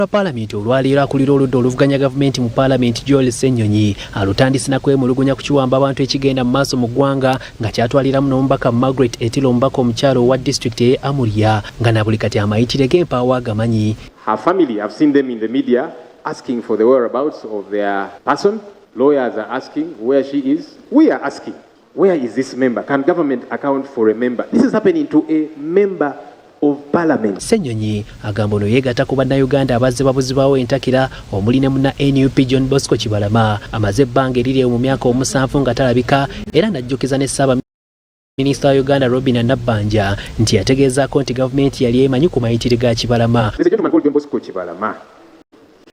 Lwa Paalamenti olwaleero, akulira oludda oluvuganya gavumenti mu Paalamenti, Joel Ssenyonyi, alutandise na kwemulugunya ku kiwamba abantu ekigenda mu maaso mu ggwanga, nga kyatwaliramu n'omubaka Margaret Etilo, omubaka omukyalo owa disitulikiti ey'e Amuria, nga na buli kati amayitire g'empaawo agamanyi. Her family, I've seen them in the media asking for the whereabouts of their person. Lawyers are asking where she is. We are asking, where is this member? Can government account for a member? This is happening to a member of parliament. Ssenyonyi agamba ono yeegatta ku Bannayuganda abazze babuzibwawo entakira, omuli ne munna NUP John Bosco Kibalama, amaze ebbanga eriri mu myaka 7 nga talabika, era n'ajjukiza ne Ssaabaminisita wa Uganda Robina Nabbanja nti yategeezaako nti gavumenti yali emanyi ku mayitire ga Kibalama. There's a gentleman called John Bosco Kibalama.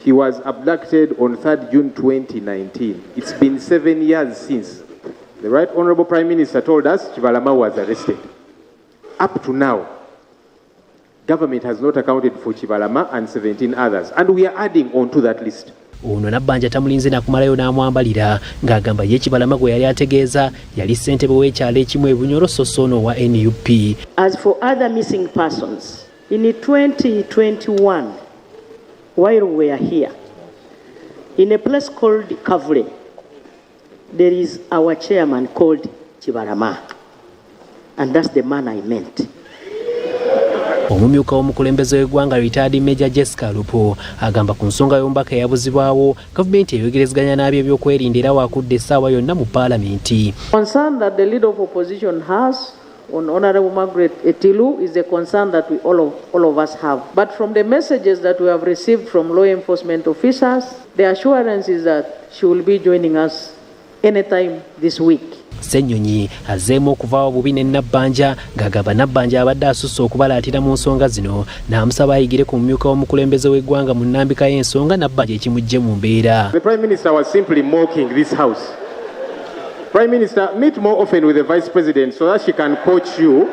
He was abducted on 3rd June 2019. It's been 7 years since. The Right Honorable Prime Minister told us Kibalama was arrested. Up to now, government has not accounted for Kibalama and 17 others. And we are adding on to that list. Ono Nabbanja tamulinze nakumalayo n'amwambalira, ng'agamba ye Kibalama gwe yali ategeeza yali ssentebe w'ekyalo ekimu e Bunyoro, so si ono owa NUP. As for other missing persons, in 2021, while we were here, in a place called Kavule, there is our chairman called Kibalama. And that's the man I meant. Omumyuka w'omukulembeze w'eggwanga, retired Major Jessica Alupo, agamba ku nsonga y'omubaka eyabuzibwawo, gavumenti eyogerezeganya n'abyebyokwerinda era waakudda essaawa yonna mu Paalamenti. Concern that the leader of opposition has on Honorable Margaret Etilu is a concern that we all of us have. But from the messages that we have received from law enforcement officers, the assurance is that she will be joining us anytime this week. Ssennyonyi azzeemu okuvaawo bubi ne Nabbanja, ng'agamba Nabbanja abadde asusse okubalaatira mu nsonga zino, n'amusaba ayigire ku mumyuka w'omukulembeze w'eggwanga mu nnambika y'ensonga Nabbanja ekimuggye mu mbeera. The Prime Minister was simply mocking this House. Prime Minister, meet more often with the Vice President so that she can coach you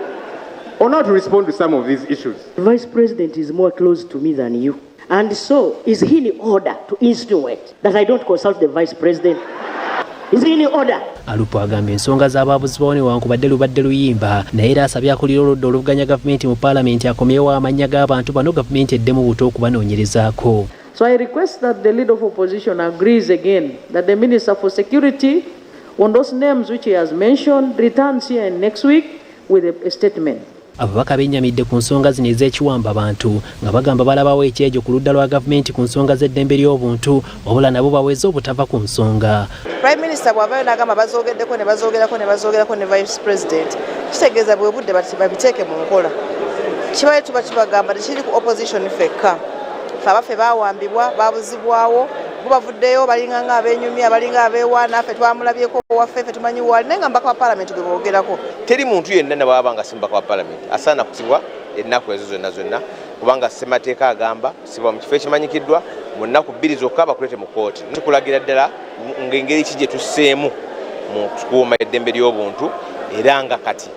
on how to respond to some of these issues. The Vice President is more close to me than you. And so, is he in order to insinuate that I don't consult the Vice President? Is he in order? Alupo agamba ensonga z'abaabuzibwawo newankubadde lubadde luyimba, naye era asabye akulira oludda oluvuganya gavumenti mu Paalamenti akomyewo amannya g'abantu bano, gavumenti eddemu buto okubanoonyerezaako. So I request that the leader of opposition agrees again that the Minister for Security, on those names which he has mentioned, returns here next week with a statement. Ababaka bennyamidde ku nsonga zino ez'ekiwamba bantu, nga bagamba balabawo ekyejo ku ludda lwa gavumenti ku nsonga z'eddembe ly'obuntu, wabula nabo baweze obutava ku nsonga. Prime Minister bw'avaayo n'agamba bazoogeddeko ne bazoogerako ne bazoogerako ne Vice President, kitegeeza bwe budde bati babiteeke mu nkola. Kibaye tuba kibagamba tekiri ku opposition ffekka. Ffe abaffe bawambibwa, babuzibwawo, bo bavuddeyo balinga nga abenyumya, balinga abeewaana, ffe twamulabyeko owaffe, ffe tumanyi waali, naye nga mubaka wa Paalamenti gwe boogerako. Teri muntu yenna ne bwaba nga si mubaka wa Palamenti asaana kusibwa ennaku ezo zonna zonna, kubanga ssemateeka agamba sibwa mu kifo ekimanyikiddwa mu nnaku 2 zokka, bakuleete mu kooti. Tukulagira ddala ng'engeri ki gye tusseemu mu kukuuma eddembe ly'obuntu, era nga kati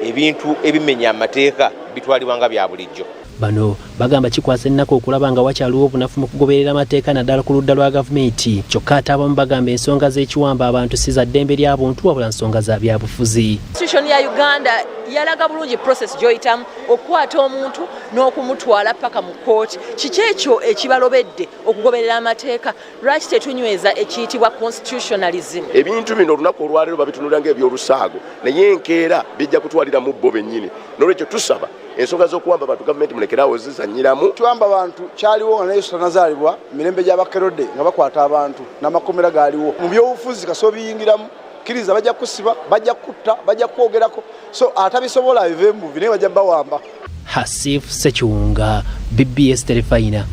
ebintu ebimenya amateeka bitwalibwa nga bya bulijjo. Bano bagamba kikwasa ennaku okulaba nga wakyaliwo obunafu mu kugoberera amateeka, naddala ku ludda lwa gavumenti. Kyokka ate abamu bagamba ensonga z'ekiwamba abantu si za ddembe lya buntu, wabula nsonga za byabufuzi. Constitution ya Uganda yalaga bulungi process gy'oyitamu okukwata omuntu n'okumutwala paka mu kooti. Kiki ekyo ekibalobedde okugoberera amateeka? Lwaki tetunyweza ekiyitibwa constitutionalism? Ebintu bino olunaku olwaleero babitunulira ngaebyolusaago, naye enkeera bijja kutwalira mu bo bennyini. Nolwekyo tusaba ensonga z'okuwamba abantu gavumenti mulekerawo zizanyiramu. Kiwamba bantu kyaliwo nga naye Yesu tanazaalibwa, mirembe gy'Abakerode, nga bakwata abantu n'amakomera gaaliwo. Mu byobufuzi kasooba biyingiramu, kkiriza bajja kusiba, bajja kutta, bajja kwogerako, so atabisobola bive mu buvi, naye bajja bawamba. Hasif Sekiwunga, BBS Terefayina.